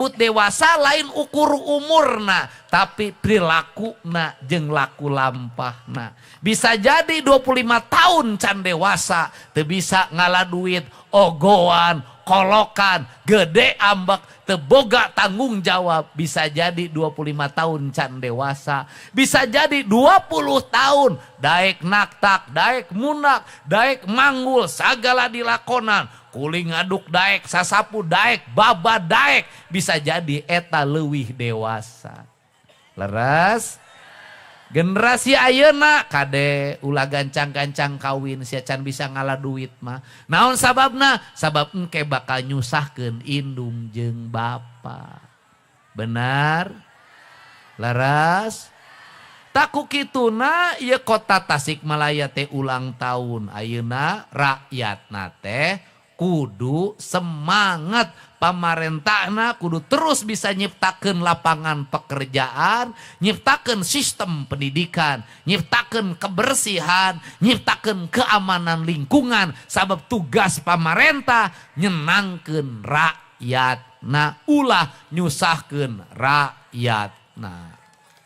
Dewasa lain ukur umurna, tapi perilaku na jeung laku lampahna. Bisa jadi 25 tahun can dewasa, teu bisa ngala duit, ogoan, kolokan, gede ambek, teu boga tanggung jawab. Bisa jadi 25 tahun can dewasa. Bisa jadi 20 tahun daek naktak, daek munak, daek manggul, sagala dilakonan, kuli ngaduk daek, sasapu daek, baba daek. Bisa jadi eta leuwih dewasa. Leres? Generasi ayeuna, kade, ulah gancang-gancang kawin, sia can bisa ngala duit mah. Naon sababna? Sabab engke bakal nyusahkeun indung jeung bapa. Benar? Leres? Tah, ku kituna ieu Kota Tasikmalaya teh ulang tahun ayeuna, rakyatna teh kudu semangat, pamarentahna kudu terus bisa nyiptakeun lapangan pekerjaan, nyiptakeun sistem pendidikan, nyiptakeun kebersihan, nyiptakeun keamanan lingkungan, sabab tugas pamarentah nyenangkeun rakyat, nah, ulah nyusahkeun rakyat. Nah,